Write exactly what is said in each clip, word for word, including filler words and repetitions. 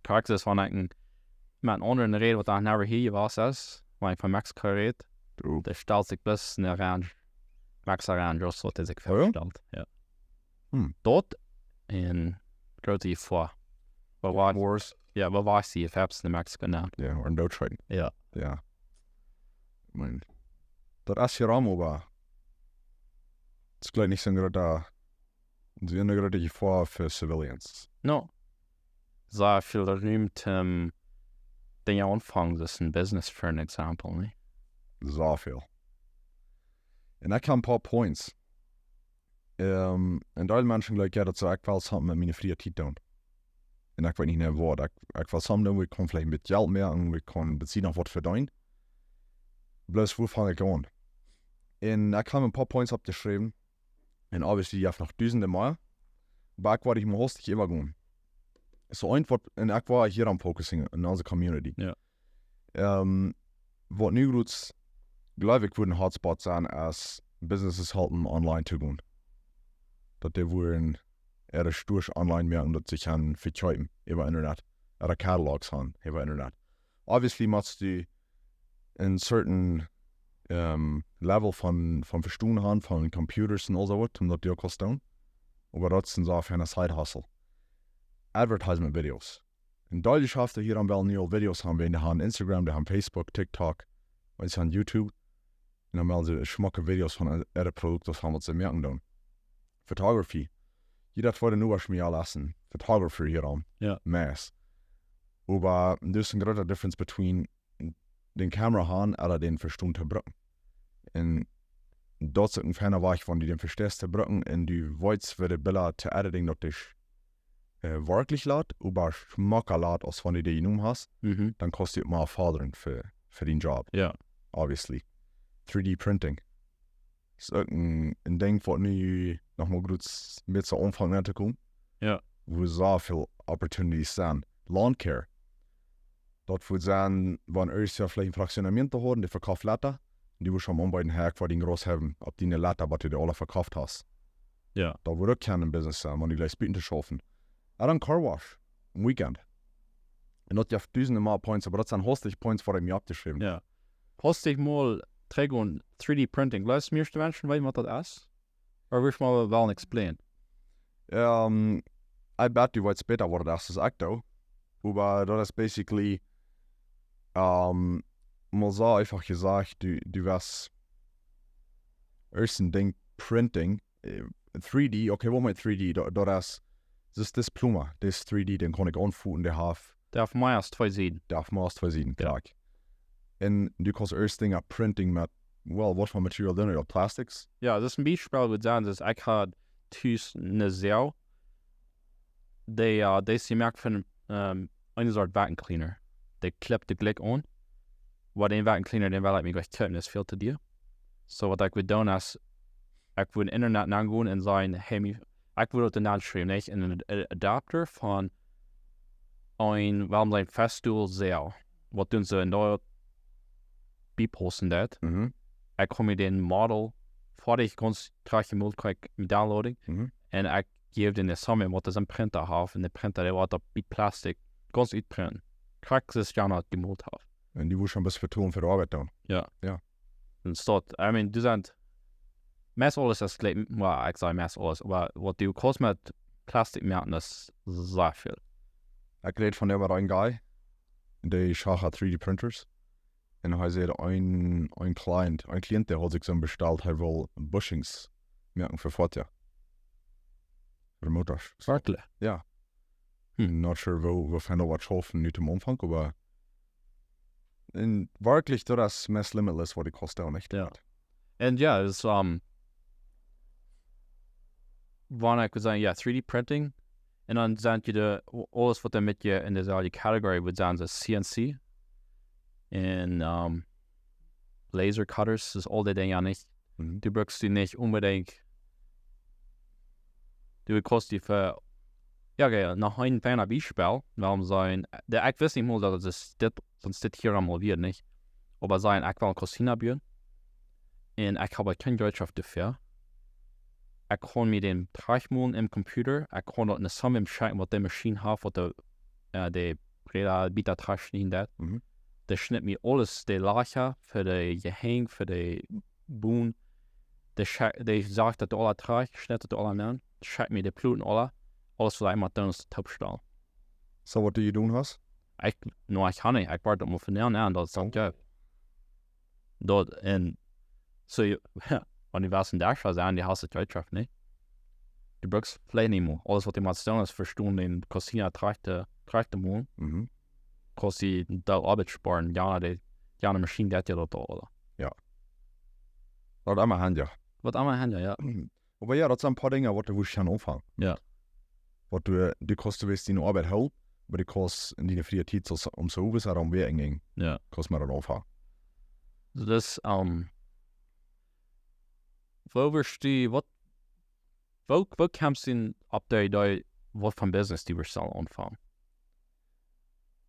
Praxis, wan ekj met een aundren räd, waut noch never hia jewast es, wan ekj von Mexiko räd, dee stalt sikj bloos een Orange, Max Orange, aus waut hee sikj väastalt. Jo. Daut en groote Jefoa. Woo wia, jo, woo wia dee Fabs en Mexiko nu? Jo, en Deutschland. Jo. Jo. Ekj meen, daut es hia aum, oba daut es jlikj nich soon groote, soon groote Jefoa fa civilians. No. Soo väl Rum toom Dinja aunfangen, daut es een business, for an example, nä? Soo väl. Un ekj hab een poa points. Ehm, een Deel Menschen jlikjen, jo, daut see, ekj well something met miene frie Tiet doonen. Un ekj weet nich mea waut. Ekj, ekj well something doonen, wua ekj kaun veleicht een bät Jelt moaken, wua ekj kaun een bät noch waut vedeenen. Bloos, wua fang ekj aun? Un ekj hab een poa points oppjeschräwen. Un obviously, jie haben noch dusende mea. Oba ekj woa dee mol hastich äwagonen. Soo eent waut, un ekj woa hia aun focusing en onse community. Jo. Ehm, waut nu groots, jleew ekj, woat een hotspot sennen, es businesses halpen online to gonen. Daut dee woaren äare Stores online moaken, daut see kjennen vekjeepen äwa Internet. Ooda catalogs haben äwa Internet. Obviously motst du een certain, ehm, level von, von Vestonen haben, von computers un aul soo waut, om daut uk to doonen. Oba daut es dan soo fa een side hustle. Advertisement videos. Een Deel Jeschaften hia aum wellen nu aul Videos haben, wan dee haben Instagram, dee haben Facebook, TikTok, un see haben YouTube. Un dan wellen see schmocke Videos von äare, äare Produkten haben, waut see moaken doonen. Photography. Jie daut woaren nu waut mea lassen. Photographer hia aum. Jo. Meist. Oba doa es een groote difference between dän Camera haben ooda dän Vestonen to brucken. Un daut es uk een feina Wajch, wan du dän vesteist to brucken un du weetst, woo de Bilda to editing, daut es, eh, werkjlich lat, oba schmocka lat, aus wan du dee jenomen hast, Mhm. dan kaust du uk mea fodren fa, fa dän Job. Jo. Obviously. Three D printing. Es uk een, een Dinkj, waut nu noch mau groots met soo aunfangt auntokomen. Jo. Wua soo väl opportunities sent. Lawn care. Daut woat sennen, wan du veleicht een Fraccionamiento hast, dee vekauft Lata, dee woascht du aunbieden, hee, ekj woa dien Gras haben, opp dee Lata, waut du aul vekauft hast. Jo. Daut woat uk een Business sennen, wan du jlikjst buten to schaufen. Un dan Car Wash, een Weekend. Un daut jeft dusende mea points, oba daut sent hastich points, waut ekj mie oppjeschräwen. Jo. Hastich mol trigj aun three D printing. Jleefst du, mieeschte Menschen weeten, waut daut es? Or wist du mol wellen explain? Ehm, I bet du weetst bäta, waut daut es, aus ekj doo. Oba daut es basically, ehm, mol soo eefach jesajcht, du, du woascht ieescht een Dinkj printing, eh, three D, okay, waut met three D, daut, daut es, daut es Diploma, daut es three D, dän kaun ekj aunfoten, dee haft Dee haft mea aus twee Sieden. Dee haft mea aus twee Sieden, Jo. krakjt. Un du kaust ieescht Dinja printing met, well, waut fa Material dan, ooda plastics? Jo, daut es een Biespel, waut ekj saj, daut ekj haud tus een Soo, dee, eh, dee es jemoakt von, ehm, eene Sort vacuum cleaner. Dee klippt jlikj aun. Oba dän vacuum cleaner, dän well ekj mie jlikj kjeepen, es väl to dia. Soo waut ekj wudd doonen es, ekj wudd Internet aungonen un sajen, hey, mie, ekj wudd daut dan aunschriewen, nich? Een Ad-, Adapter von een, wuarom sent Festool Soo? Waut doonen see en daut bie posten daut? Mhm. Ekj kaun mie dän Model foadich gaunz trigj jemolt, kjikj, met downloading. Mhm. Un ekj jäw dän de Soo, waut dee een Printa haft, un de Printa, dee woat opp bie Plastik gaunz utprinten. Krakjt soo aus Jan daut jemolt haft. Un dee woascht dan bloos betolen fa de Oabeit dan. Jo. Jo. Un soo, I mean, doa sent meist aules es jlikj, well, ekj saj meist aules, oba waut du kaust met Plastik moaken, daut es soo väl. Ekj räd von dee, een guy, dee schauft three D printers. Un hee säd, een, een Client, een Client, dee haud sikj soon bestalt, hee wull bushings moaken fa Foatieja. Fa Motorz. Werkjlich? Jo. Hm. Not sure woo, woo fein daut woat schaufen nu toom Aunfank, oba en werkjlich, daut es meist limitless, waut dee kosten, nich? Jo. Un jo, daut es, ehm, wan ekj wudd sajen, jo, three D printing, un dan sent je de, aules waut dan met je en deeselwje category wudd sennen, es C N C. Un, ehm, laser cutters, daut es aul dee Dinja, nich? Mhm. Du brukst dee nich onbedinjt, du kaust dee fa, jo, okay, noch een feina Biespel, wuarom sent, dee, ekj wist nich mol, daut et dit, sonst dit hia aul wia, nich? Oba sent, ekj well eene Cocina buen. Un ekj hab kjeene Jereetschoft doafäa. Ekj kaun mie dän trigj molen em Computer. Ekj kaun daut en de Soo checken, waut de Maschien haft, waut de, eh, de Bräda, Bita Trash, nich daut. Mhm. Dee schnitt mie aules, de Lajcha, fa de Jehäng, fa de Boon. Dee scha-, dee säajt daut aula trajcht, schnitt daut aula nenn, schekjt mie de Plooten aula, aules waut ekj mott doonen es toopstalen. So, waut du jedonen hast? Ekj, no, ekj kaun nich, ekj wort daut mol von näa aun, daut es daut, jo. Daut, un, so, jo, wan du west een Dashwa sennen, du hast de Jereetschoft nich. Du brukst veleicht nich mol. Aules waut du motst doonen es vestonen, dän Cocina trajcht to, trajcht to molen. Mhm. Kaust die de Oabeit spoaren, jo, de, jo, de Maschien deit jo daut aul. Jo. Waut emma han, jo. Waut emma han, jo, jo. Oba jo, daut sent een poa Dinja waut du wurscht aunfangen. Jo. Waut du, du kaust, du weetst, diene Oabeit hoolen, oba du kaust en diene frie Tiet, soo, om soo waut aun wäajen, jo, kaust mau aunfangen. Daut, ähm, woo wurscht du, waut, woo, woo kjemst du opp de Idee, waut fa Business du wurscht aunfangen?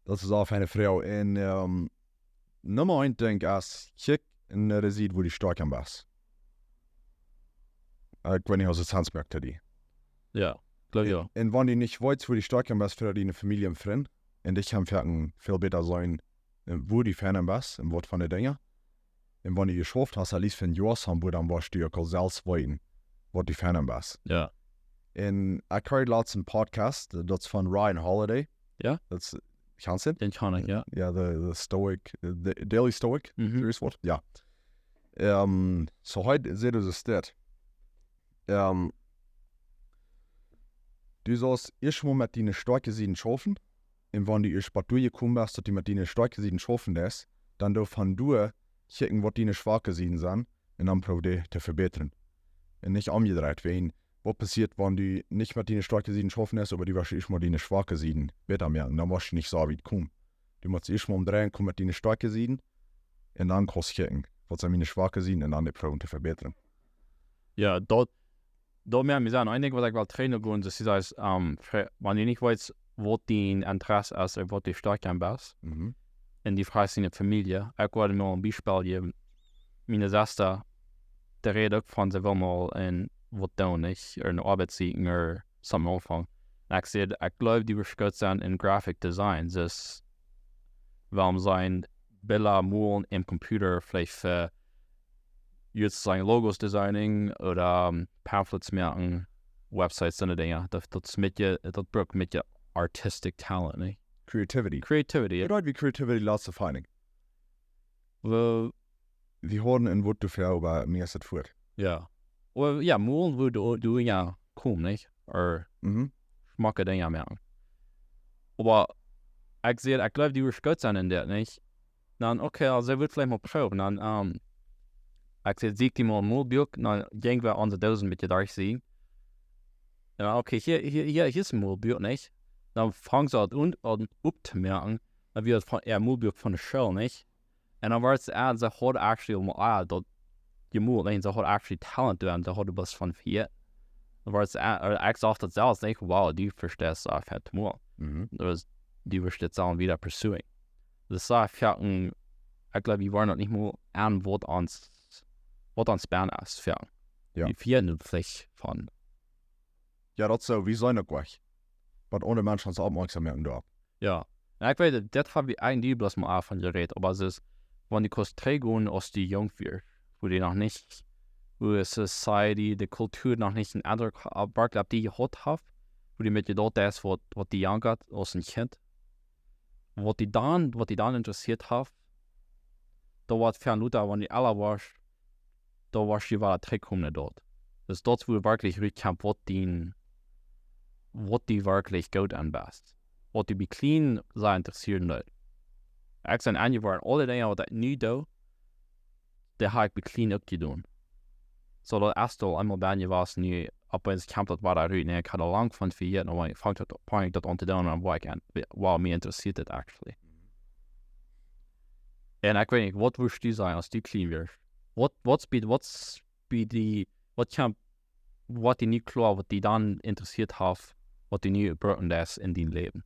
Daut es uk eene Froag. Un, ähm, Numma eent Dinkj es, kjikj no de Sied wua du stoakj aun best. Äh, ekj weet nich aus et Sens moakt to die. Jo, kloa, jo. Un wan du nich weetst wua du stoakj aun best, fa diene Famielje un Frind, un dee kjennen foaken väl bäta seenen, äh, wua du fein aun best un waut fa Dinja. Un wan du jeschauft hast, at least fa een Joa, dan woascht du uk aul selfst weeten, waut du fein aun best. Jo. Un ekj hieed latst een Podcast, daut es von Ryan Holiday. Jo? Daut es, kjanst du dän? Dän kjan ekj, jo. Jo, de, de Stoic, de Daily Stoic, Mhm. Series, waut? Jo. Ähm, so hee säd daut es dit. Ähm, du saust ieescht mol met diene stoakje Sieden schaufen, un wan du ieescht bat doa jekomen best, daut du met diene stoakje Sieden schaufen deist, dan doo von doa kjikjen, waut diene schwake Sieden sent, un dan proow dee to vebätren. Un nich omjedreit, wäajen, waut passieet, wan du nich met diene stoakje Sieden schaufen deist, oba du woascht ieescht mol diene schwake Sieden bäta moaken, dan woascht du nich soo wiet komen. Du motst ieescht mol omdreien komen met diene stoakje Sieden, un dan kaust kjikjen, waut sent miene schwake Sieden, un dan dee proowen to vebätren. Jo, daut, daut moakt mie sajen, een Dinkj waut ekj well trainen gonen, daut es, ähm, fa-, wan du nich weetst, waut dien Interesse es, ooda waut du stoakj aun best, Mhm. un du froagst diene Famielje, ekj wull mau een Biespel jäwen, miene Sesta, dee rät uk von, see well mol een, waut doonen, nich, eene Oabeit sieekjen, ooda something aunfangen. Un ekj säd, ekj gleew, du wurscht goot sennen en Graphic Design, daut es, wuarom sent Bilda molen aum Computer veleicht fa, jie sajen, Logos designen ooda, ähm, Pamphlets moaken, Websites, soone Dinja. Daut, daut es met je, daut brukt met je artistic talent, nä? Creativity. Creativity, jo. Daut es woo Creativity latst finding. Well, wie hieren een Wuat doafäa, oba mie es et fuat. Jo. Oba jo, molen wudd du, du jo komen, nich? Ooda Mhm. schmocke Dinja moaken. Oba ekj säd, ekj gleew, du wurscht goot sennen en dit, nich? Dan, okay, aulsoo, ekj well veleicht mol proowen. Dan, ähm, ekj säd, sieekj die mol een Molbuak, dan jinj wie onse Doosen een bät derchseenen. Jo, okay, hia, hia, hia, hia es een Molbuak, nich? Dan funk see aun, aun opptomoaken. Dan wia et von, jo, Molbuak von de School, nich? Un dan wort see aun, see haud actually aul mol, ah, daut jemolt, nich? See haud actually talent doa, see haud waut von via. Dan wort see aun, ooda ekj sach daut selfst, nich? Wow, du vesteist soo väl to molen. Mhm. Daut es, du wurscht dit dan wada pursuing. Daut es soo, foaken, ekj gleew, wie woaren daut nich mol aun, waut ons, waut ons bennen es, foaken. Jo. Wie fieren daut veleicht von. Jo, daut es soo, wie sent uk wajch. Waut aundre Menschen ons oppmoakjsom moaken doa. Jo. Un ekj weet, daut hab wie eejentlich bloos mol aul von jerät, oba et es, wan du kaust trigjgonen aus du junk wieescht, wua du noch nich, wua de Society, de Kultua noch nich een Endruck ha-, opp, werkjlich opp die jehaut haft, wua du met je daut es, waut, waut die jankat aus een Kjint, waut die dan, waut die dan interessieet haft, daut woat väl lota, wan du ella woascht, dan woascht du wada trigjkomen no daut. Daut es daut, wua werkjlich rutkjemt, waut die, waut die werkjlich goot aun best. Waut die bie kjlien soo interessieren deed. Ekj sie enjeworden, aule Dinja waut ekj nu doo, dee hab ekj bie kjlien uk jedonen. Soo, daut es aul eemol bie mie jewast, nu opp eens kjemt daut wada rut. Nä, ekj haud aul lang von vejäten, oba ekj funk daut, funk daut aun to doonen, un wua ekj aun, wow, mie interessieet daut actually. Un ekj weet nich, waut wurscht du sajen, aus du kjlien wieescht? Waut, waut es bie, waut es bie die, waut kjemt, waut die nu kloa, waut die dan interessieet haft, waut du nu brucken deist en dien Läwen?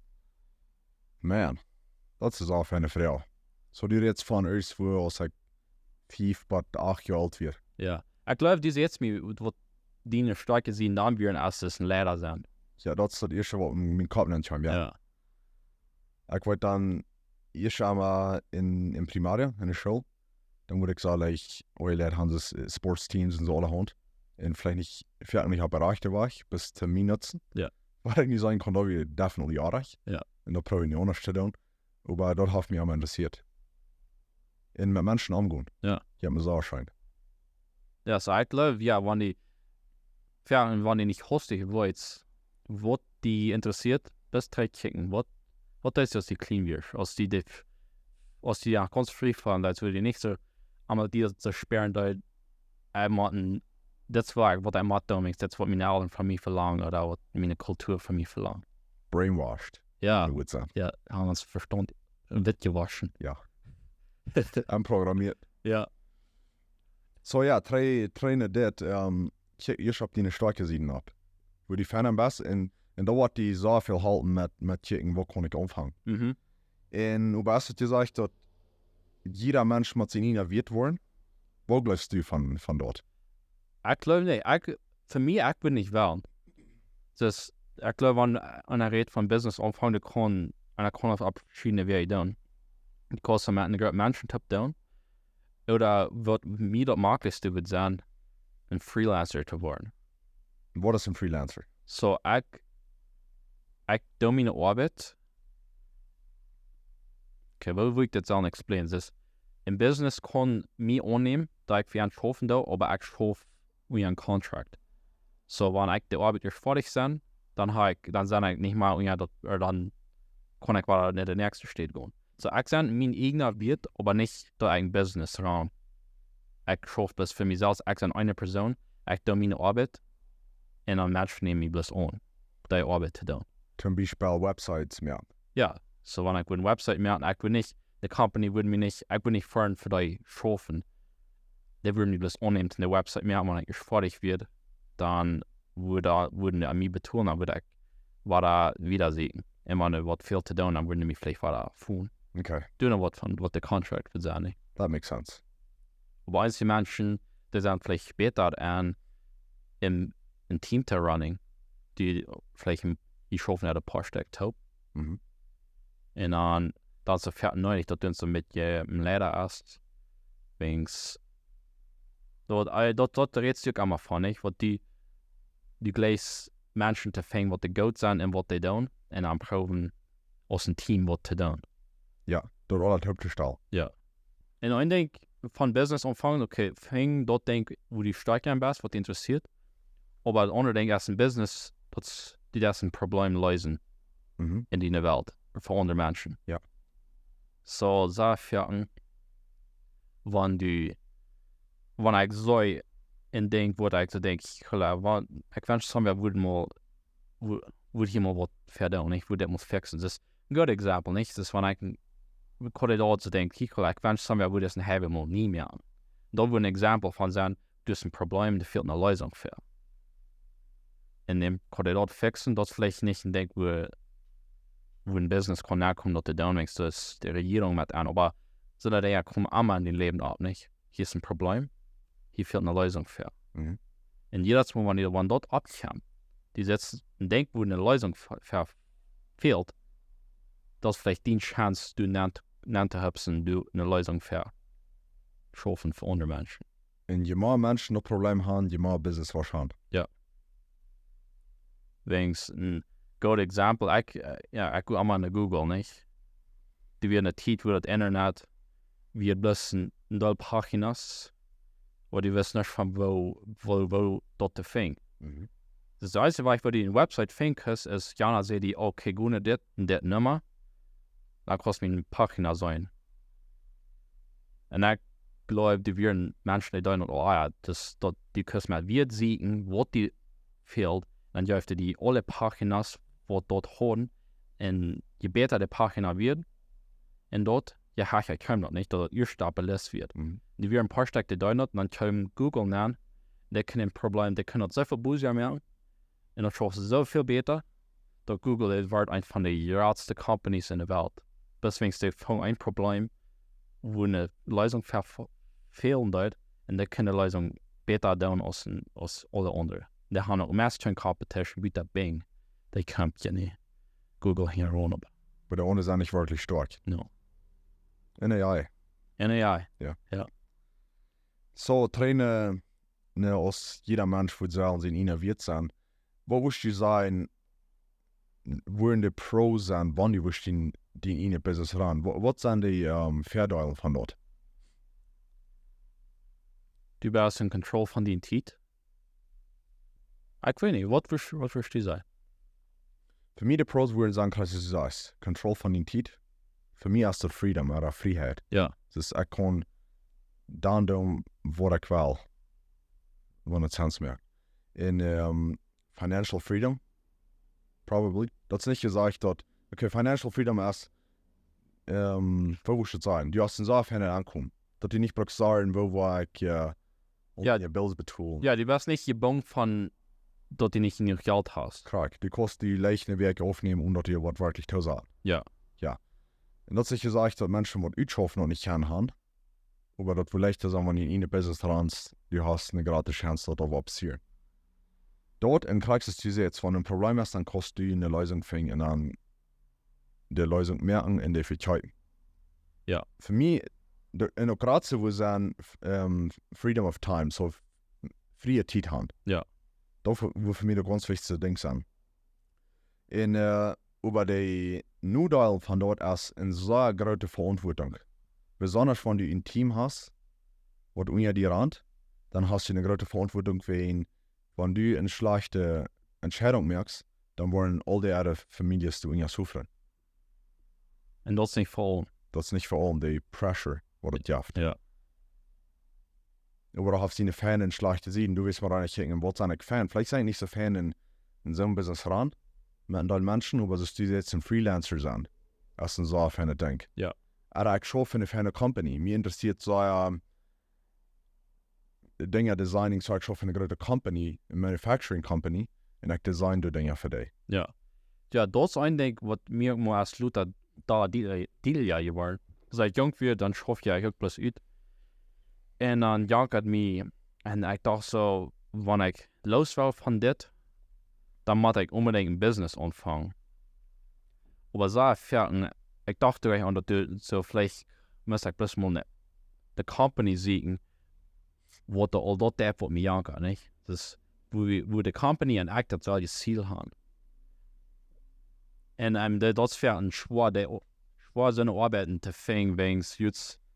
Man, daut es uk eene Froag. Soo, du rätst von ieescht, wua aus ekj fief bat acht Joa oolt wia. Jo. Ekj gleew, du sätst mie, waut diene stoakje Sieden dan wieren, aus et een Leida sennen. Jo, daut es daut ieeschte, waut en mienen Kopp nenkjeem, jo. Jo. Ekj wull dan ieescht emol en, en Primaria, en de School. Dan wudd ekj soo, like, oh, jie haben soo, eh, Sports Teams un soo aulahaunt. Un veleicht nich, veleicht nich opp de rajchte Wajch, bat to mie nutzen. Jo. Waut ekj nu sajen kaun, daut wia definitely oajch. Jo. Un daut proow ekj nu aundasch to doonen. Oba daut haft mie emma interessieet. Un met Menschen omgonen. Jo. Jo, mie soo scheen. Jo, soo ekj jleew, jo, wan du, jo, un wan du nich hastich weetst, waut die interessieet, bloos trigjkjikjen, waut, waut deist du aus du kjlien wieescht, aus du die, aus du die jo gaunz frie faulen, daut wudd die nich soo, emol die soo späaren, daut ekj mott, daut es waut ekj, waut ekj mott doonen, daut es waut miene Elren von mie velangen, ooda waut miene Kultua von mie velangt. Brainwashed. Jo. Daut wudd sennen. Jo, haben ons Vestaunt witt jewoschen. Jo. Un programmeet. Jo. Soo jo, trigj, trigj no dit, ehm, kjikj ieescht opp diene stoakje Sieden opp. Wua du fein best un, un dan woat die soo väl halpen met, met kjikjen, wua kaun ekj aunfangen. Mhm. Un du hast jesajcht daut jieda Mensch mott sien eejna Wieet woaren. Waut jleefst du von, von daut? Ekj jleew nich. Ekj, fa mie, ekj wudd nich wellen. Daut, ekj jleew, wan, wan eena rät von Business aunfangen, dan kaun, dan kaun daut opp veschiedne Wäaj doonen. Du kaust daut met eene Grupp Menschen toop doonen. Ooda waut mie daut maklichste wudd sennen, een Freelancer to woaren. Waut es een Freelancer? Soo, ekj, ekj doo miene Oabeit. Okay, woo wudd ekj daut sellen explainen? Daut, een Business kaun mie aunnämen, daut ekj fa an schaufen doo, oba ekj schauf unja een Contract. Soo, wan ekj de Oabeit ieescht foadich sie, dan hab ekj, dan sie ekj nich mea unja daut, ooda dan kaun ekj wada no de näakjste Städ gonen. Soo, ekj sie mien eejna Wieet, oba nich daut ekj een Business run. Ekj schauf bloos fa mie selfst, ekj sie eene Persoon, ekj doo miene Oabeit, un dan Menschen nämen mie bloos aun, dee Oabeit to doonen. Toom Biespel Websites, jo. Jo, soo, wan ekj eene Website moak, ekj wudd nich, de Company wudd mie nich, ekj wudd nich fa, fa dee schaufen. Dee wudden mie bloos aunnämen, de Website moaken, wan ekj ieescht foadich wia, dan wudd, wudden dee mie betolen, dan wudd ekj wada, wada sieekjen. Un wan doa waut väl to doonen, dan wudden dee mie veleicht wada fungen. Okay. Doonen waut von, waut de Contract wudd sennen, nä? That makes sense. Oba eenje Menschen, dee sent veleicht bäta en, en, een Team to running, dee veleicht een, dee schaufen aul een poa Stekj toop. Mhm. Un dan, dan es et fa mie nich, daut du soo een bät een Leida best. Wäajens, daut, eh, daut, daut rätst du uk emma von, nich? Waut dee, dee jlikjst Menschen to finjen, waut dee goot sent un waut dee doonen. Un dan proowen, aus een Team waut to doonen. Jo, daut aules toop to stalen. Jo. Un een Dinkj von Business aunfangen, okay, finj daut Dinkj, wua du stoakj en best, waut die interessieet. Oba daut aundre Dinkj es een Business, daut es, du deist een Problem leesen, mhm, en de Welt, fa aundre Menschen. Jo. Soo, saj ekj, wan du, wan ekj soo een Dinkj, waut ekj soo denkj, ekj jleew, wan, ekj wensch, somebody wudd mol, wudd, wudd hia mol waut fa doonen, nich? Wudd daut mol fixen. Daut es een goodet Exempel, nich? Daut es, wan ekj, ekj haud daut soo denkjt, ekj jleew, ekj wensch, somebody wudd daut een halwet Mol nich mea. Daut wudd een Exempel von sennen, du hast een Problem, doa fält eene Leesunk fa. Un dan kaun dee daut fixen, daut es veleicht nich een Dinkj, wua, wua een Business kaun nokomen, daut to doonen, wäajens daut es de Rejierunk met aun, oba soo Dinja komen emma en dien Läwen opp, nich? Hia es een Problem, hia fält eene Leesunk fa. Mhm. Un jiedatsmol, wan du, wan daut oppkjemt, du sitst un denkjst, wua eene Leesunk fa, fa fält, daut es veleicht diene Chance, du nant, nant to hupsen, du eene Leesunk fa schaufen fa aundre Menschen. Un je mea Menschen daut Problem haben, je mea Business woascht haben. Jo. Wäajens een goodet Exempel, ekj, eh, jo, ekj go emma no Google, nich? Doa wia eene Tiet, wua daut Internet, wia bloos een, een Deel Paginas, oba du wist nich von wua, wua, wua daut to finjen. Mhm. Daut eensje, waut ekj fa dee Website finjen kaust, es, jana sajcht die, okay, go no dit un dit Numma. Dan kaust du miene Pagina seenen. Un ekj jleew, doa wieren Menschen, dee deeden daut aul, jo, daut, daut du kaust mau Wieed sieekjen, waut die fält, dan jeef dee die aule Paginas, waut daut hauden, un je bäta de Pagina wia, un daut, jo, ha, ekj kjeem daut nich, daut daut ieescht opp de List wia. Mhm. Doa wieren een poa Stekj, dee deeden daut, dan kjeem Google aun, dee kunnen een Problem, dee kunnen daut soo väl busier moaken, un daut schauft soo väl bäta, daut Google es, woat eent von de jratste Companies en de Welt. Deswäajen, dee fungen een Problem, wua eene Leesunk fa, fa fälen deed, un dee kunnen de Leesunk bäta doonen aus een, aus aule aundre. Dee haben uk meist kjeene Competition, buta Bing. Dee kjemt je nich. Google hia run opp. Oba de aundre sent nich werkjlich stoakj. No. En de Jai. En de Jai. Soo, trainen, ne, aus jieda Mensch wudd sellen sien eena wieet sennen. Waut wurscht du sajen, wudden de Pros sennen, wan du wurscht dien, dien eena Business runnen? Waut, waut sent de, ähm, Vordelen von daut? Du best en control von diene Tiet. Ekj weet nich, waut wurscht, waut wurscht du sajen? Fa mie de Pros wudden sennen, krakjt soo aus du sajchst, control von diene Tiet. Fa mie es daut freedom, ooda Frieheit. Jo. Dus ekj kaun dan doonen waut ekj well. Wan et sense moakt. En, ähm, financial freedom, probably. Daut es nich jesajcht daut, okay, financial freedom es, ähm, waut wurscht du sajen? Du hast een sea feinet Enkomen. Daut du nich bruckst sajen, woo woa ekj, äh, Jo. Bills betolen. Jo, du best nich jebungen von daut du nich jenuach Jelt hast. Krakjt, du kaust die leicht eene Wäakj aufnämen, onen daut die waut werkjlich tosajen. Jo. En daut es nich jesajcht daut Menschen waut utschaufen noch nich kjennen haben. Oba daut wudd leicht sennen, wan du en een Business runnst, du hast eene grote Chance daut daut woat passieren. Daut en krakjt soo aus du sajchst, wan een Problem es, dan kaust du eene Leesunk finjen en dan de Leesunk moaken en dee vekjeepen. Jo. Fa mie, de, en uk krakjt soo wudd sennen, f-, ähm, freedom of time, soo f-, frie Tiet haben. Jo. Daut wudd fa, wudd fa mie daut gaunz wichtichste Dinkj sennen. En, äh, oba de Nodeel von daut es eene sea groote Veauntwuatunk. Besonda wan du een Team hast, waut unja die runnt, dan hast du eene groote Veauntwuatunk, wan, wan du eene schlajchte Entscheidunk moakst, dan woaren aul de aundre Famieljes doa unja suffren. En daut es nich fa aulem. Daut es nich fa aulem, de pressure waut et jeft. Jo. Oba daut haft siene feine un schlajchte Sieden. Du weetst mau nich, waut sie ekj fein. Veleicht sie ekj nich soo fein en, en soon Business runnen, met een Deel Menschen, oba soo aus du sajchst, een Freelancer sennen, es een sea feinet Dinkj. Jo. Ooda ekj schauf fa eene feine Company. Mie interessieet sea, ähm, Dinja designen, soo ekj schauf fa eene groote Company, eene manufacturing company, en ekj design doa Dinja fa dee. Jo. Jo, daut es een Dinkj waut mie uk mau aus luta da die, die jo jeworden. Aus ekj junk wia, dan schauf ekj uk bloos ut. En dan jankad mie, en ekj docht soo, wan ekj loos well von dit, dan mott ekj onbedinjt een Business aunfangen. Oba soo foaken, ekj docht doa aun daut du soo veleicht must ekj bloos mau eene, eene Company sieekjen, waut doa aul daut deit waut mie jankad, nich? Dus, woo, woo de Company en ekj daut selwje Ziel haben. En, ähm, de, daut es fa een schwoa, de, schwoa soone Oabeit to finjen, wan du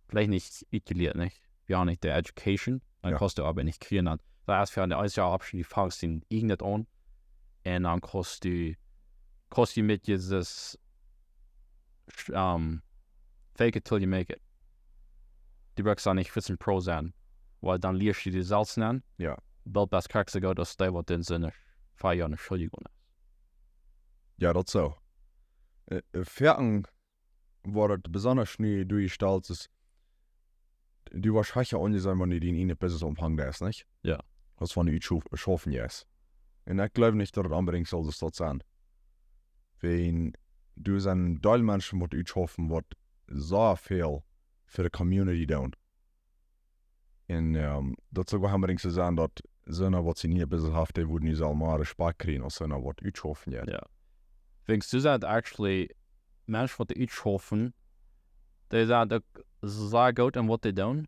veleicht nich utjelieet, nich? Wie uk nich de education, dan Jo. kaust du de Oabeit nich kjrieen, dan. Daut es fa de eensje Option, du fangst en irjent aun. En dan kaust du, kaust du met dieses, ähm, fake it till you make it. Du bruckst dan nich een Pro sennen, wiels dan lieescht du die selfst aun. Jo. Boolt best krakjt soo goot aus dee waut dän sent fa Joa enne School jegonen es. Jo, daut soo. Äh, äh, foaken woat et besonda nu derchjestalt es, du woascht secha aunjeseenen, wan du dien eejnet Business aunfangen deist, nich? Jo. Aus wan du utschaufen deist. En ekj gleew nich daut et onbedinjt saul soo sennen. Wan doa sent een Deel Menschen waut utschaufen waut sea väl fa de Community doonen. En, ähm, daut saul goanich onbedinjt soo sennen daut soona waut sien eejnet Business haft, dee wudden nu selfst mea Respekt kjrieen aus soona waut utschaufen, jo. Jo. Denkjst du daut actually Menschen waut utschaufen, dee sent uk sea goot en waut dee doonen?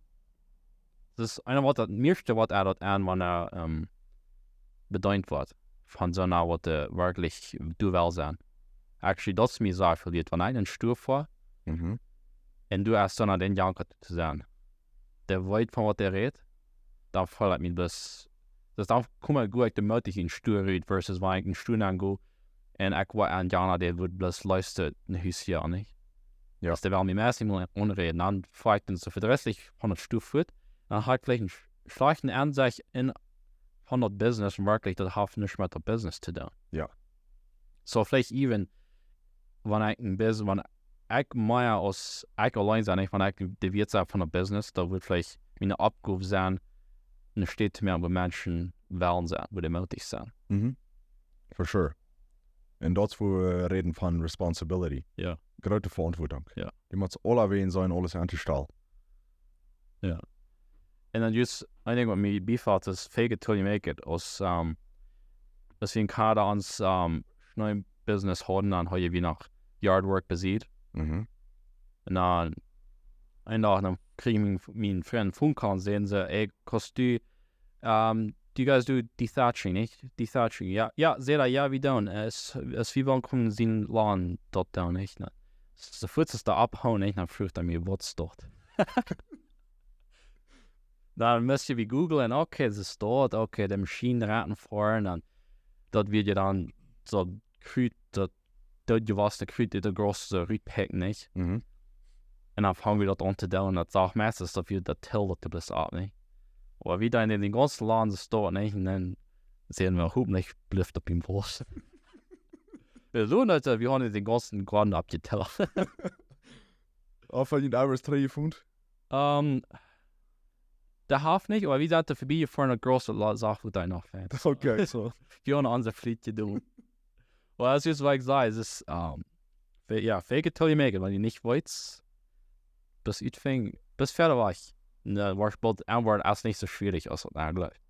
Daut es eena waut daut mieeschte waut ekj daut aun, wan hee, ähm, bedeent woat von soona waut, äh, werkjlich doa well sennen. Actually, daut es mie sea jelieet, wan ekj en Stua foa, Mhm. en du hast soona dän Janka to sennen, dee weet von waut hee rät, dan feel ekj mie bloos, daut dan kom ekj goot, ekj de Moot en Stua rut versus wan ekj en Stua nenn go, en ekj woa een Jana, dee woat bloos lusten, een Hus hia, nich? Jo. Aus dee well mie meist mol aunräden, dan foa ekj dan soo fa dreißig von daut Stua fuat, dan hab ekj veleicht een sch-, schlajchten Aunsecht en, von daut Business, en werkjlich, daut haft nuscht met daut Business to doonen. Jo. Soo veleicht even, wan ekj en Bus-, wan ekj mea aus ekj auleen sie, nich, wan ekj de Wieet sie von daut Business, dan wudd veleicht miene Oppgow sennen, eene Städ to moaken, wua Menschen wellen sennen, wua dee mootich sent. Mhm. For sure. En daut es wua wie räden von responsibility. Jo. Groote Veauntwuatunk. Jo. Du motst aulawäajen sennen, aules aunstalen. Jo. En dan just, een Dinkj waut mie biefelt es, fake it till you make it. Aus, ähm, aus wie en Kanada ons, ähm, Schnee-Business hauden, dan haud wie noch Yard Work besied. Mhm. Un dan een Dach dan kjrieech ekj mien, mien Frind phone call un säden see: "Ey, kaust du, um, do you guys do dethatching, nich? Dethatching?" "Jo, jo," säd hee, "jo, wie doonen. Es, es wie wellen kjennen sien Lawn daut doonen, nich?" Na, soo fuaz aus daut ophoolt, nich? Dan fruach hee mie: "Waut es daut?" Dan must wie googlen, okay, daut es daut, okay, de Maschien raten foaren, dan daut wia je dan soo Krut, daut, daut jewossne Krut, daut de groote Rut pekjt, nich? Mhm. Un dan fungen wie daut aun to doonen, daut sach meistens daut wie daut Till daut de bloos opp, nich? Oba wie dan en dän gaunzen Lawn soo stonen, nich? Un dan säden wie: "Hopentlich blift daut biem Wausen." Wie soo, daut, äh, wie hauden dän gaunzen Goaden aufjetellt. Auf jeden Fall trigj jefunden. Ähm, daut haft nich, oba wie sent doa verbie jefoaren, daut groote La-, Sach, wua daut noch fält. Okay, so. Wie hauden onse Fliet jedonen. Well, es just like I said, es es, ähm, ve-, jo, fake it till you make it, wan du nich weetst, daut utfinjen, best wieda wajch. Ne, waut boolt Auntwuat es nich soo schwierich aus daut eejentlich.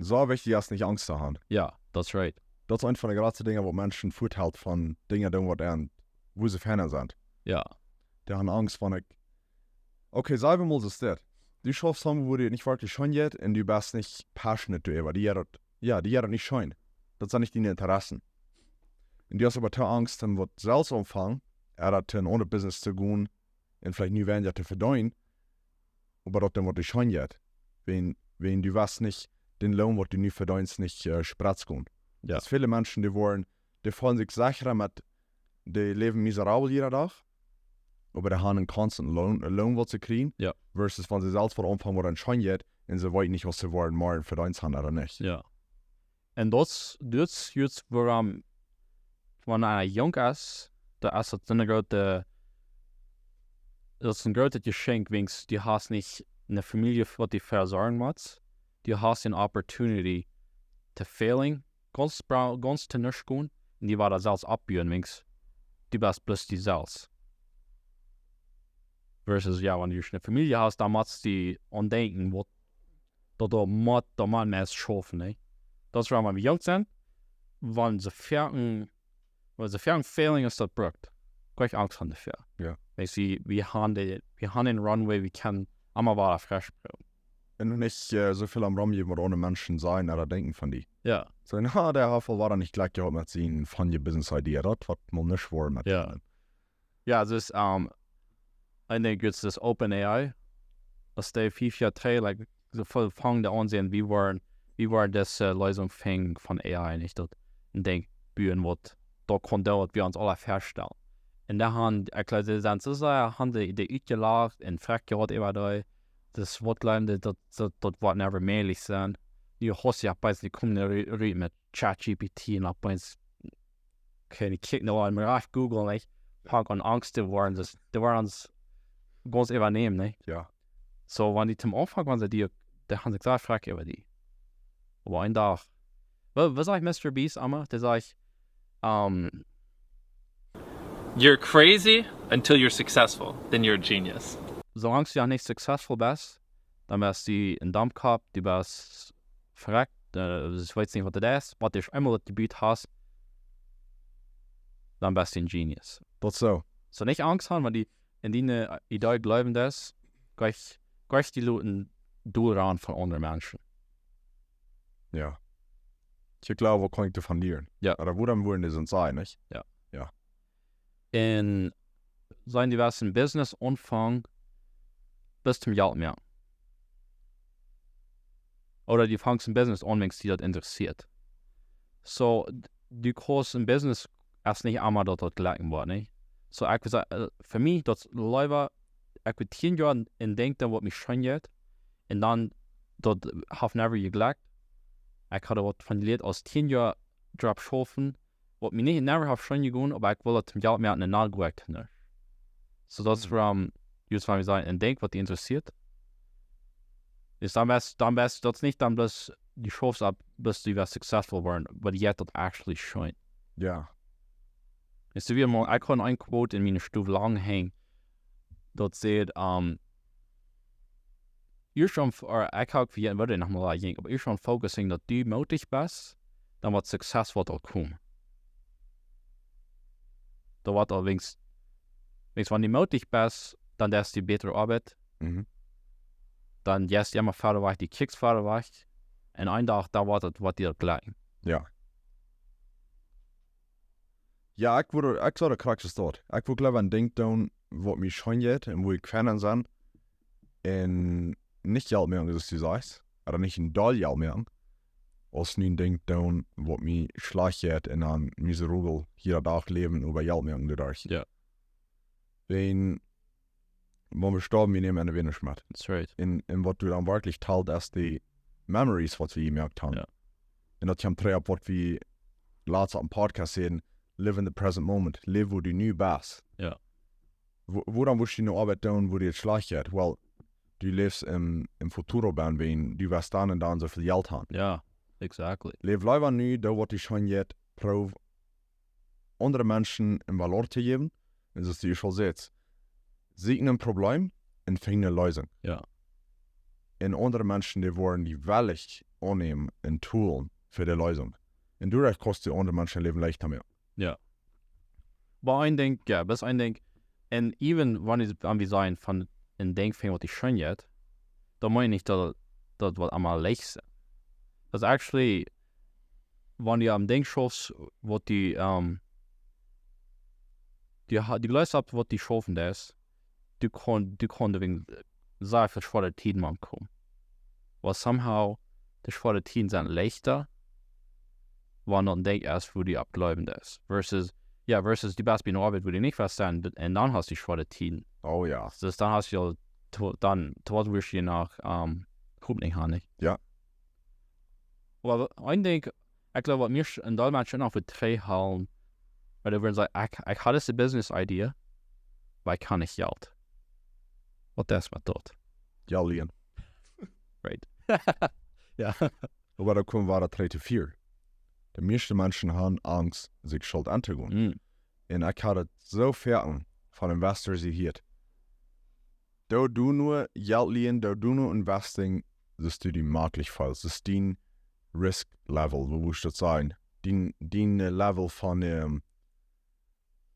Soo wichtich es nich Angst to haben. Jo, that's right. Daut es eent von de jratste Dinja, waut Menschen fuathelt von Dinja doonen, waut an, wua see fein sent. Jo. Dee haben Angst von, ekj, okay, saj wie mol soo, daut du schaufst aun, wua die nich werkjlich scheen jeit un du best nich passionate doaräwa. Dee jeit daut, jo, dee jeit daut nich scheen. Daut sent nich diene Interessen. Un du hast oba too Angst, om waut selfst aunfangen, ooda daut en aundret Business to gonen un veleicht nu weinja to vedeenen, oba daut dan waut die scheen jeit. Wan, wan du west nich dän Loon, waut du nu vedeenst, nich, äh, spretz gonen. Jo. Daut väle Menschen, dee woaren, dee feelen sikj secha met, dee läwen miserabel jieda Dach, oba dee haben een constant Loon, een Loon, waut see kjrieen, Jo. Versus wan see selfst waut aunfangen, waut an scheen jeit, un see weeten nich, aus see woaren morjen vedeenst haben ooda nich. Jo. Un daut es, daut es just wuarom, wan eena junk es, daut es daut een grootet, daut es een grootet Jeschenkj, wiels du hast nich eene Famielje, waut die vesorjen mott. Du hast eene Opportunity to failen, gaunz bra-, gaunz to nuscht gonen, un die woaren selfst oppbuen, wiels du best bloos du selfst. Versus, jo, wan du eene Famielje hast, dan motst du aun denkjen, waut, daut, daut mott, daut mott eena schaufen, nä? Daut es wuarom, wan wie junk sent, wan see foaken, wan see foaken failing es, daut brukt. Kjeen Angst haben doafäa. Jo. Wiels wie, wie haben de, wie haben een Runway, wie kjennen emma wada fresch bliewen. Un nich, äh, soo väl aum Rum jewoa aundre Menschen seenen ooda denkjen von die. Jo. Soo, na, dee haft aul wada nich jlikj jehaut met siene funny Business Idee. Daut woat mol nich woaren met Jo. däm. Jo, daut es, ähm, ekj denkj, daut es Open A I. Aus dee fief Joa trigj, like, soo väl fungen dee aun to seenen, wie woaren, wie woaren dise, äh, Leesunk finjen von A I, nich? Daut een Dinkj buen, waut daut kaun doonen, waut wie ons aula väastalen. Un doa haben, ekj jleew, see sent soo sea, haben dee, dee utjelacht un frakjt jehaut äwa dee, daut waut jleewen dee, daut, daut, daut woat never mäajlich sennen. Nu hast du jo bie dee komen ru-, rut met ChatGPT un opp eemol, okay, dee kjikjen nu aul mea opp Google, nich? Fangen aun Angst to woaren, daut, dee woaren ons gaunz äwanämen, nich? Jo. Soo, wan dee toom Aunfank, wan see die, dee haben sikj sea frakjt äwa die. Oba een Dach, waut, waut sajcht Mister Beast emma? Dee sajcht, ähm, You're crazy until you're successful. Then you're a genius. Soo lang aus du noch nich successful best, dan best du een Domkopp, du best frakjt, äh, du weetst nich, waut daut es, waut du eemol daut jebut hast, dan best du een Genius. Daut soo. Soo nich Angst haben, wan dee en diene, äh, Idee jleewen, daut jlikj, jlikj die loten doaraun von aundre Menschen. Jo. Ekj jleew, waut kaun ekj doavon lieren? Jo. Ooda wuarom wudden dee soo sennen, nich? Jo. Jo. Un soo, du west een Business aunfangen, best toom Jelt moaken. Ooda du fangst een Business aun, wiels die daut interessieet. Soo, d-, du kaust een Business, es nich emma daut daut jlikjen woat, nä? Soo, ekj wudd sajen, äh, fa mie, daut es leewa, ekj wudd tieen Joa en, en denkjen, waut mie scheen jeit, un dan, daut haft never jejlikjt. Ekj haud waut von jelieet, aus tieen Joa doaropp schaufen, waut mie nich, never haft scheen jegonen, oba ekj wull daut toom Jelt moaken un dan go ekj doa nenn. Soo, daut es, Mhm. ähm, just wan wie sajen, en denkj, waut die interessieet. Es dan best, dan best, daut es nich dan bloos, du schaufst opp, best du west successful woaren, oba jeit daut actually scheen. Jo. Es du wia mol, ekj haud een Quote en miene Stow lang henjen, daut sajcht, ähm, ieescht aun, ooda ekj hab, wie, waut ekj noch mol jinj, oba ieescht aun focusing, daut du mootich best, dan woat Success woat aul komen. Daut woat aul weens, weens wan du mootich best, dan deist du bätre Oabeit, Mhm. dan jeist du emma wieda wajch, du kjikjst wieda wajch. Un een Dach, dan woat et, woat die daut jlikjen. Jo. Jo, ekj wudd, ekj saj daut krakjt soo. Ekj wudd leewa een Dinkj doonen, waut mie scheen jeit un wua ekj fein aun sie. Un nich Jelt moaken, soo aus du sajchst. Ooda nich een Deel Jelt moaken. Aus nu een Dinkj doonen, waut mie schlajcht jeit un dan miserabel jieda Dach läwen oba Jelt moaken doaderch. Jo. Wan, wan wie stoawen, wie nämen eent weinja met. That's right. Un, un waut doa dan werkjlich talt, es de memories, waut wie jemoakt haben. Jo. Un daut kjemt trigj opp waut wie latst oppem Podcast säden, live in the present moment, läw wua du nu best. Jo. Wua-, wuarom wurscht du nu Oabeit doonen, wua die et schlajcht jeit? Well, du läfst em, em futuro, wan, wan du woascht dan un dan soo väl Jelt haben. Jo, exactly. Läw leewa nu, doo waut die scheen jeit, proow aundre Menschen een Valor to jäwen, un soo aus du aul sajchst, sieekj een Problem un finj ne Leesunk. Jo. Un aundre Menschen, dee woaren die wellich aunnämen un toolen fa de Leesunk. Un doaderch kaust du aundre Menschen äa Läwen leichta moaken. Jo. Oba een Dinkj, jo, bloos een Dinkj, un even wan wie, wan wie sajen von een Dinkj finjen, waut die scheen jeit, dan meen ekj nich daut, daut woat emma leicht sennen. Daut actually, wan du aun Dinkj schaufst, waut du, ähm, du ha-, du jleefst opp waut du schaufen deist, du kaust, du kaust doawäajen sea väl schwoare Tieden mankomen. Oba somehow, de schwoare Tieden sent leichta, wan daut een Dinkj es, wua du opp jleewen deist. Versus, jo, versus du best bie eene Oabeit, wua du nich woascht sennen, un dan hast du schwoare Tieden. Oh jo. Dus dan hast du aul, to-, dan, to waut wurscht du noch, ähm, Hopninj haben, nich? Jo. Oba een Dinkj, ekj jleew, waut mie sch-, een Deel Menschen noch väl trigj hoolen, wiels dee wudden sajen, ekj, ekj haud dise business idea, oba ekj haud nich Jelt. Waut es met daut? Jelt lienen. Right. Jo. Oba doa kjemt wada trigj to fear. De mieeschte Menschen haben Angst, sikj Schult auntogonen. Mm. Un ekj haud et soo foaken von Investors jehieet. Doo du nu Jelt lienen, doo du nu investing, soo aus du die mäajlich feelst. Soo aus dien risk level, woo wurscht du daut sajen? Dien, dien, äh, level von, ähm,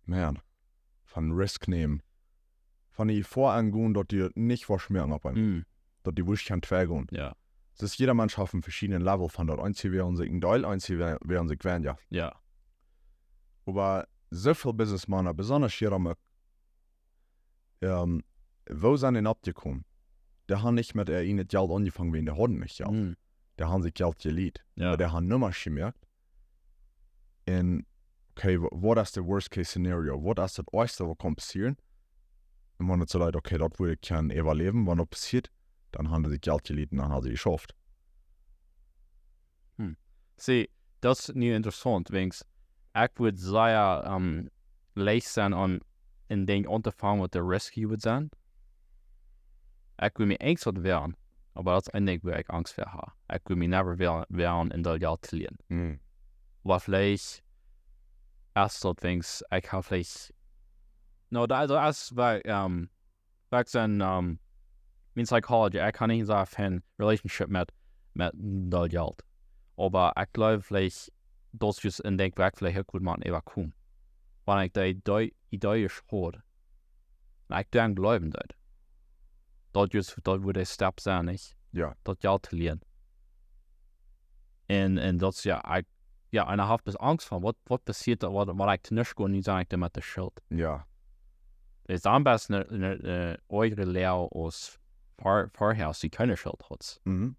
man, von risk nämen. Von de Jefoa aungonen, daut du nich woascht moaken opp eemol. Mm. Daut du woascht kjennen twei gonen. Jo. Dus jieda Mensch haft een veschiednet level von daut. Eenje wieren sikj een Deel, eenje wie-, wieren sikj weinja. Jo. Oba soo väl Businessmana, besonda hia aum, ähm, woo sent dee oppjekomen? Dee haben nich met äa ieejnet Jelt aunjefongen, wan dee hauden nich Jelt. Mm. Dee haben sikj Jelt jelieent. Jo. Oba dee haben Nummasch jemoakt. Un, okay, wa-, waut es de worst case scenario? Waut es daut oajchste, waut kaun passieren? Un wan et soo leit, okay, daut wudd ekj kjennen äwaläwen, wan daut passieet, dan haben dee sikj Jelt jelieent un dan haben see jeschauft. See, daut es nu interessaunt, wiels ekj wudd sea, ähm, leicht sennen aun een Dinkj auntofangen, waut de risky wudd sennen. Ekj wudd mie Angst woaren, oba daut es een Dinkj, wua ekj Angst ver hab. Ekj wudd mie never woaren, woaren een Deel Jelt to lienen. Mm. Oba veleicht es daut, wiels ekj hab veleicht, no, daut, daut es, wiels, ähm, ekj sie, ähm, mien Psychology, ekj hab nich soo väl Relationship met, met een Deel Jelt. Oba ekj jleew veleicht, daut es een Dinkj, wua ekj veleicht uk wudd motten äwakomen. Wan ekj dee, dee Idee es haud. Un ekj dan jleewen deed. Daut es, daut wudd de step sennen, nich? Jo. Daut Jelt to lienen. Un, un daut es, jo, ekj, jo, un ekj hab dus Angst von, waut, waut passieet, waut, wan ekj to nuscht go, nu sie ekj dan met de Schult. Jo. Daut es dan best een, een, een oajre Läajes aus ver-, verhäa, aus du kjeene Schult haudst. Mhm.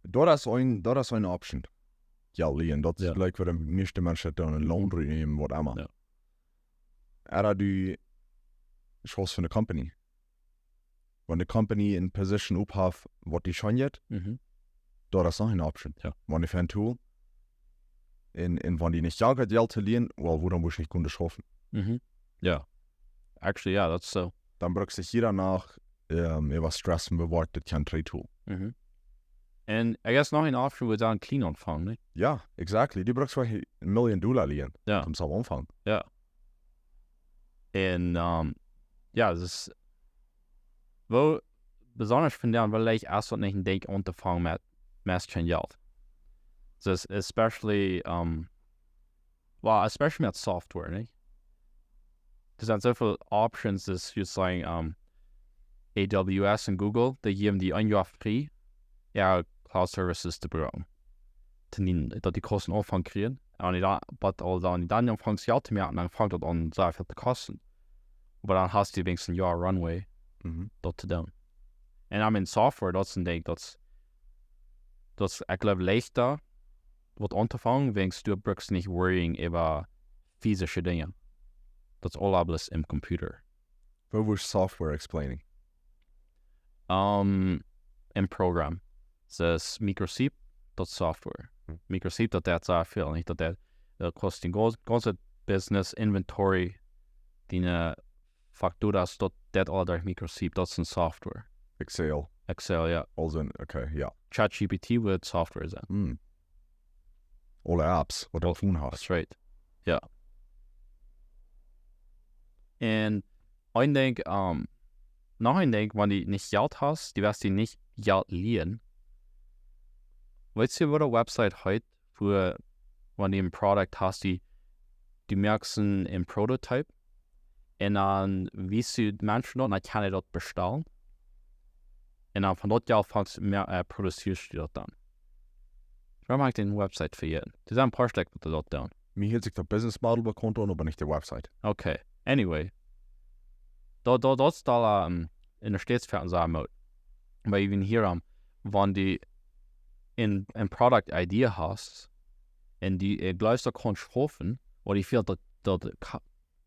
Daut es een, daut es een option. Jelt lienen, daut es Jo. jlikj, woo de mieeschte Menschen daut doonen, een loan nämen, waut emma. Jo. Ooda du schaufst fa eene company. Wan de company eene position ophaft, waut die scheen jeit, Mhm. daut es noch eene option. Jo. Wan du fa een Tool, un, un wan die nich Jelt, Jelt to lienen, well, wuarom wudd ekj nich kjennen schaufen? Mhm. Jo. Actually, jo, daut es soo. Dan brukt sikj jieda Nacht, ähm, äwa stressen, bewoat daut kjeen tree Tool. Mhm. Un ekj guess noch een option wudd sennen, clean aunfangen, nä? Jo, exactly. Du brukst veleicht een Million Dolla lienen, Jo. om soo aunfangen. Jo. Un, ähm, jo, daut es, woo, besonda vondoag, veleicht es daut nich een Dinkj auntofangen met, met kjeen Jelt. Dus especially, ähm, Well, especially met software, nich? Doa sent soo väl options, daut jie sajen, um, A W S un Google, dee jäwen die een Joa frie, jo, Cloud Services to brucken. Daut dee Kosten aunfangen kjrieen. Un dan, waut aul dan, dan aunfangt Jelt to moaken, dan fangt daut aun sea väl to kosten. Oba dan hast du weens een Joa Runway, mhm, daut to doonen. Un I mean, Software, daut es een Dinkj, daut, daut es, ekj jleew, leichta waut auntofangen, wiels du brukst nich worrying äwa physische Dinja. Daut es aul aules em Computer. Woo wurscht Software explaining? Um, een Program. Daut es Microsoft, daut Software. Hm. Microsoft, daut deit sea väl, nich? Daut deit, daut kost dien gaunz-, gaunzet Business, Inventory, diene Facturas, daut deit aul derch Microsoft, daut es een Software. Excel. Excel, jo. Also, okay, jo. ChatGPT woat Software sennen. Hm. Aule Apps, waut du Al-, aum Phone hast. That's right. Jo. Un een Dinkj, um, noch een Dinkj, wan du nich Jelt hast, du woascht die nich Jelt lienen. Weetst du, waut de Website heet, wua, wan du een Product hast, du, du moakst een, een Prototype, un dan wiest du Menschen daut, dan kjennen dee daut bestalen. Un dan von daut Jelt fangst du, äh, produzieescht du daut dan. Wuarom hab ekj dän Website vejäten? Doa sent een poa Stekj, waut daut doonen. Mie hieet sikj daut Business Model bekaunt aun, oba nich de Website. Okay. Anyway. Daut, daut, daut es dan, ähm, en de States fa een sea Moot. Oba even hia, ähm, wan du een, een Product Idea hast, un du, äh, jleefst, daut kaun schaufen, oba die fält daut, daut Ka-,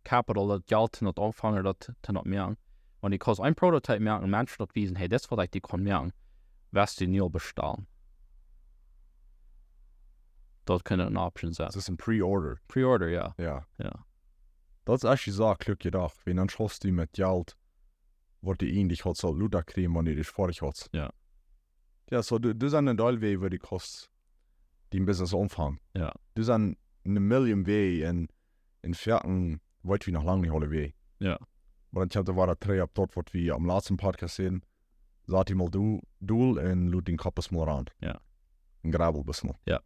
Capital, daut Jelt, toom daut aunfangen, daut, toom daut moaken. Wan du kaust een Prototype moaken un Menschen daut wiesen, hey, dit es, waut ekj die kaun moaken, woascht du nu bestalen. Daut kaun eene Option sennen. Daut es een Pre-Order. Pre-Order, jo. Jo. Jo. Daut es actually soo klock jedocht. Wiels dan schaufst du met Jelt, waut du eejentlich haudst sult lota kjrieen, wan du daut foadich haudst. Jo. Jo, soo, du, du sitst een Deel Wäaj, wua du kaust dien Business aunfangen. Jo. Doa sent eene Million Wäaj un, un foaken weet wie noch lang nich aule Wäaj. Jo. Oba dan kjemt doa wada trigj opp daut, waut wie aum latsten Podcast säden. Sat die mol du-, dol un lot dien Kopp mol ran. Jo. Un grabbel mol. Jo.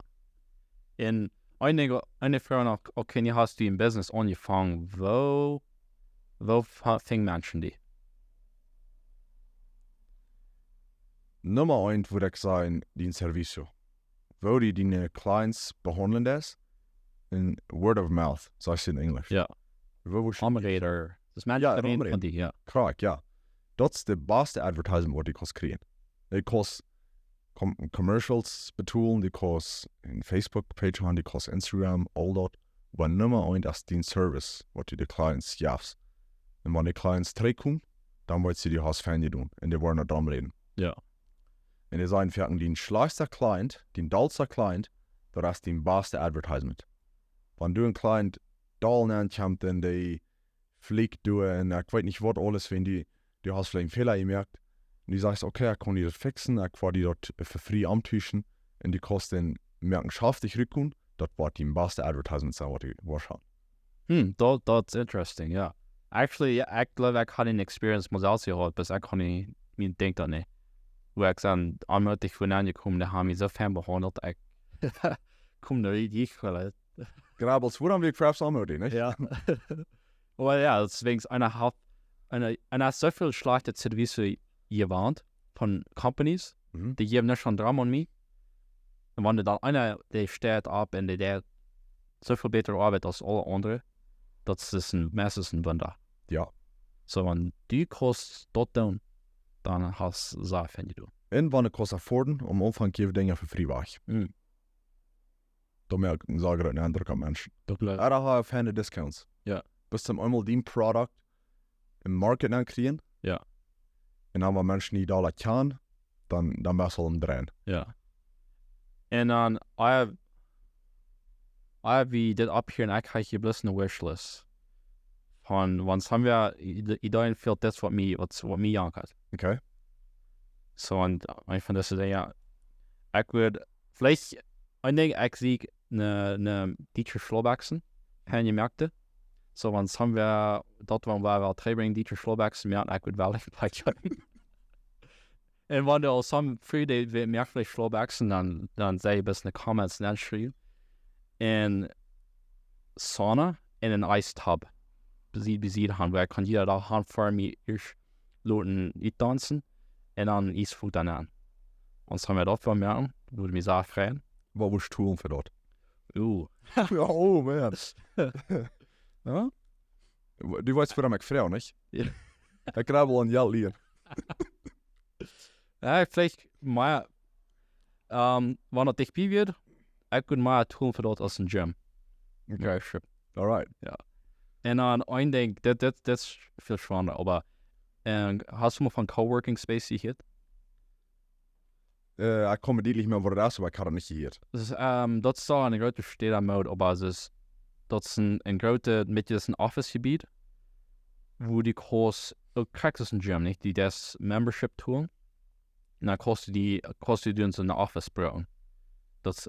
Un eene, eene Froag noch, okay, nu hast du een Business aunjefongen, woo, woo fa-, finjen Menschen die? Numma eent wudd ekj sajen, dien Servicio. Woo du diene Clients behaundlen deist, un word of mouth, sajchst du en Enjlisch. Jo. Woo wurscht du Omräda. Daut es Menschen Jo, reden Omräda. Von die, jo. Krakjt, jo. Daut es de baste Advertisement, waut du kaust kjrieen. Du kaust Com-, Commercials betolen, du kaust een Facebook-Page haben, du kaust Instagram, aul daut. Oba Numma eent es dien Service, waut du de Clients jefst. Un wan de Clients trigjkomen, dan weeten see, du hast fein jedonen. Un dee woaren doaräwa räden. Jo. Un dee sajen foaken, dien schlajchtsta Client, dien dolsta Client, daut es dien baste Advertisement. Wan du een Client dol nenkjemst un dee flikt doa un ekj weet nich waut aules, wan du, du hast veleicht een Fäla jemoakt. Un du sajchst, okay, ekj kaun die daut fixen, ekj woa die daut fa free auntuschen. Un du kaust dän moaken schaftich rutkomen, daut woat dien baste Advertisement sennen, waut du woascht haben. Hm, daut, daut es interesting, jo. Actually, jo, ekj jleew, ekj haud eene Experience mol selfst jehaut, bloos ekj kaun nich, mie denkjt daut nich. Wua ekj dan aunmootich fa nenjekomen, dee haben mie soo fein behaundelt, ekj kom doa nich rut. Grabbels, wuarom wie Crafts aunmootich, nich? Jo. Oba jo, daut es wäajens eena haft, eena, eena haft soo väl schlajchtet Service jewant von Companies, Mhm. dee jäwen nich aun Dram aun mie. Un wan dan eena, dee steit opp un dee deit soo väl bätre Oabeit aus aule aundre, daut es een, meistens een Wunda. Jo. Soo, wan du kaust daut doonen, dan hast du sea fein jedonen. Un wan du kaust afforden, aum Aunfank jäw Dinja fa free wajch. Mm. Daut moakt een sea grooten Eindruck opp Menschen. Daut jleew ekj. Ooda ha feine Discounts. Jo. Bloos toom eemol dien Product em Market ankjrieen. Jo. Un dan, wan Menschen die doa kjanen, dan, dan best du aul aum dreien. Jo. Un dan, ah, ah, wie dit opp hia un ekj hab hia bloos eene Wishlist. Von, wan haben wie Ide-, Ideeen fa dit, waut mie, waut, waut mie jankat. Okay. Soo, un, äh, eent von dise Dinja, ekj wudd veleicht, ekj denkj, ekj sie eene, eene dietsche Schlaubbekjsen, handjemoakte. Soo, wan haben wie daut, wan wie waut trigjbrinjen, dietsche Schlaubbekjsen, jo, ekj wudd woll een poa kjeepen. Un wan du aul some free dee, wie moaken veleicht Schlaubbekjsen, dan, dan saj bloos enne Comments nenschriewen. Un sauna un een Ice Tub. Besied, besied han, wua ekj kaun jieda Dach han fa mie ieescht loten utdaunzen un dan Ice Water nämen. Un soo ha wie daut fa mie, wudd mie sea freien. Waut wurscht du toolen fa daut? Uh, Oh man. Ja? Du weetst, wuarom ekj froag, nich? Ja. Ekj jleew woll een Joa lieren. Ja, veleicht mea, ähm, wan daut dicht bie wia, ekj kunn mea toolen fa daut aus een Gym. Okay. Sure. Alright. Un dan een Dinkj, daut, daut, daut es väl schwanda, oba, äh, hast du mol von Coworking Space jehieet? Äh, ekj kaun mie dätlich mea, waut daut es, oba ekj haud daut nich jehieet. Daut es, ähm, daut es aul eene groote Städ aum Moot, oba daut es een, eene groote, met een Office-Jebied, wua du kaust, uk krakjt aus een Gym, nich? Du deist Membership toolen. Un dan kaust du die, kaust du doa soon Office brucken. Daut,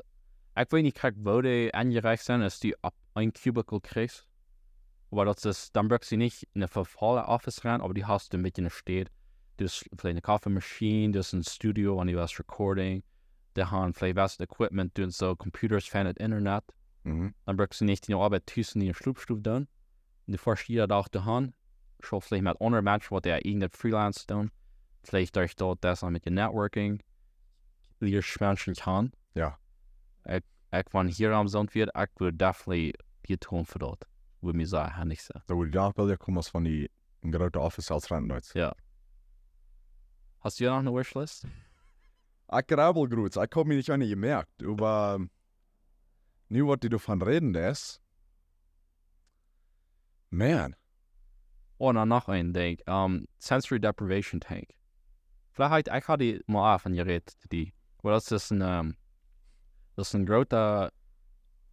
ekj weet nich krakjt, woo dee aunjerecht sent, aus du opp een Cubicle kjrichst. Oba daut es, dan bruckst du nich eene volle Office rein, oba du hast een bät eene Städ. Du hast veleicht eene Koffiemaschien, du hast een Studio, wan du waut recording. Dee han veleicht waut Equipment, doonen soo Computers fa daut Internet. Mhm. Dan bruckst du nich diene Oabeit tus en diene Schlopstow doonen. Un du foascht jieda Dach doahan, schaufst veleicht met aundre Menschen, waut dee irjent Freelance doonen. Veleicht derch daut, daut es dan met je Networking. Lieescht Menschen kjanen. Ja. Ekj, ekj, wan hia aum soont wia, ekj wudd definitely die toolen fa daut. Wudd mie sea handig sennen. Daut wudd ekj uk well komen aus wan du een grootet Office aus renten deist. Ja. Hast du noch eene Wishlist? Ekj jleew woll groot. Ekj haud mie nich eene jemoakt, oba nu waut du doavon räden deist. Man. Oh, dan noch een Dinkj. Ähm, sensory deprivation tank. Veleicht, ekj haud die mol aul von jerät, die. Oba daut es een, ähm, daut es een groota,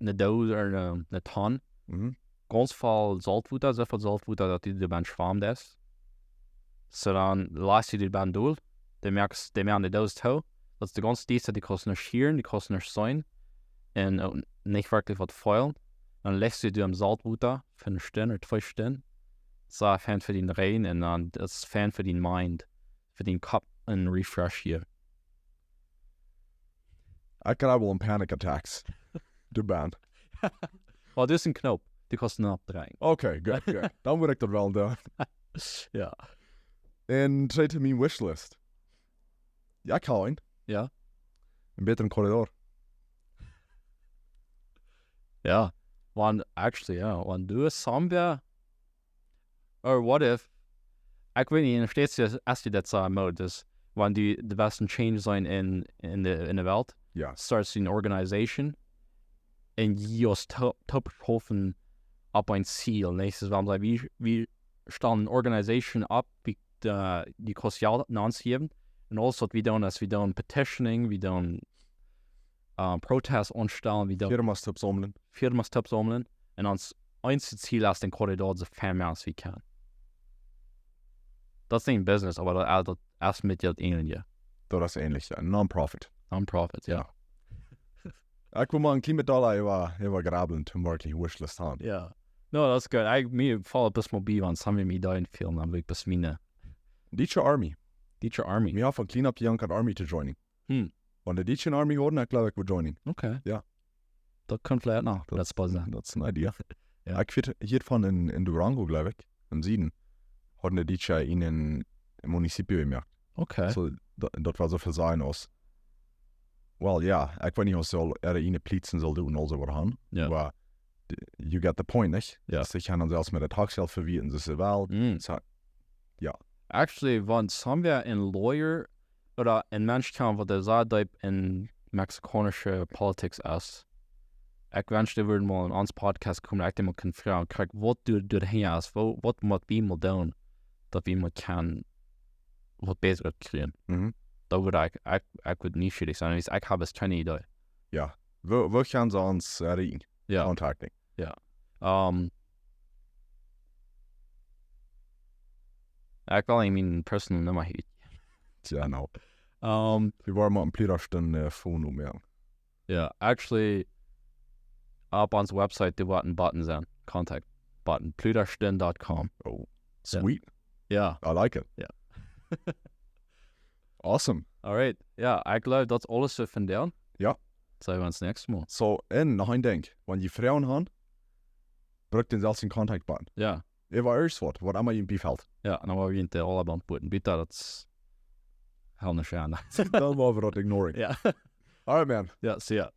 eene Doos ooda eene, eene Tonn. Mhm. Gaunz voll Soltwota, soo voll Soltwota, daut du doa bennen schwamen deist. Soo dan latst du die bennen dol, dan moakst, dan moakst du de Doos too. Daut es de gaunze Tiet, du kaust nuscht hieren, du kaust nuscht seenen. Un uk nich werkjlich waut feelen. Dan leist du die em Soltwota fa eene Stund ooda twee Stunden. Soo fein fa dän Räajen un dan es fein fa dän Mind, fa dän Kopp een Refresh hia. Ekj jleew woll aun panic attacks. Du best. Oh, daut es een Knoop. Du kaust am oppdrekjen. Okay, good, good. Dan wudd ekj daut well doonen. Ja. Un trigj to miene Wishlist. Ja, Colin. Ja. Een bätren Korridor. Ja. Wan, actually, ja. Wan du es somewhere, or what if, ekj weet nich, enne States es, es daut soo, oba daut, wan du de baste Change seenen en, en de, en de Welt, Ja. Starts eene Organisation un jie aus to-, toop schaufen opp een Ziel. Näakjstet, wan wie, wie stalen eene Organisation opp, wie, äh, dee kaust Jelt aunjäwen. Un aules waut wie doonen, es wie doonen petitioning, wie doonen, äh, Protests aunstalen, wie doonen Firmas toop saumlen. Firmas toop saumlen. Un ons eensjet Ziel es, dän Korridor soo fein moaken aus wie kjennen. Daut es nich een Business, oba daut, äh, daut es met daut eenje. Daut es änlich, ja. Non-profit. Non-profit, ja. Ekj well mol een kjlien bät dolla äwa, äwa grabblen, toom werkjlich Wishlist han. Ja. No, daut es goot. Ekj, mie felt daut mol bie, wan somebody mie doa en fälen, dan wudd ekj bloos miene Dietsche Army. Dietsche Army. Mie haft von kjlien opp jejankat, Army to joinen. Hm. Wan de Dietsche Army hieren, ekj jleew, ekj wudd joinen. Okay. Ja. Daut kunn veleicht noch. Daut es bald. Daut es een Idee. Ja. Ekj weet, hia von en, en Durango, jleew ekj, em Sieden, hauden de Dietsche een, een Municipio jemoakt. Okay. So, daut, daut wia soo väl sennen aus, well, ja, ekj weet nich, aus see aul äare ieejne Pliezen sullen doonen un aul soo waut han. Ja. Oba, d-, you get the point, nich? Ja. See kjennen dan selfst met de Taxi aul vewieten, see wellen. Mm. So, Actually, wan somebody, een Lawyer ooda een Mensch kjemt, waut sea deep en mexikaunsche Politics es, ekj wensch, dee wudd mol en ons Podcast komen, ekj dee mol kunn froagen, krakjt, waut du, du hia hast, waut, waut mott wie mol doonen, daut wie mol kjennen waut bätret kjrieen. Mhm. Daut wudd ekj, ekj, ekj wudd nich schiedich sennen. Ekj hab bloos kjeene Idee. Ja. Woo, woo kjennen see ons, äh, erreichen? Ja. Contacting. Ja. Ähm, ja, ekj well nich miene personal Numma hia. Tja, no. Ähm, Wie woaren mol een Pludastunj, äh, Phone opmoaken. ja, actually, opp ons Website, doa woat een Button sennen. Contact Button. Pludastunj dot com. Oh, sweet. Ja. I like it. Ja. Awesome. Alright. Ja, ekj jleew, daut es aules fa vondoag. Ja. Seenen wie ons näakjstet Mol. So, un noch een Dinkj. Wan jie Froagen han, Brukt dän selfsten Contact Button. Ja. Äwa irjentwaut, waut emma junt biefelt. Ja, dan woa wie junt aula Button buten. Bitte, daut is hell ne Schande. Dan woa wie daut ignoren. Ja. Alright, man. Ja, see ya.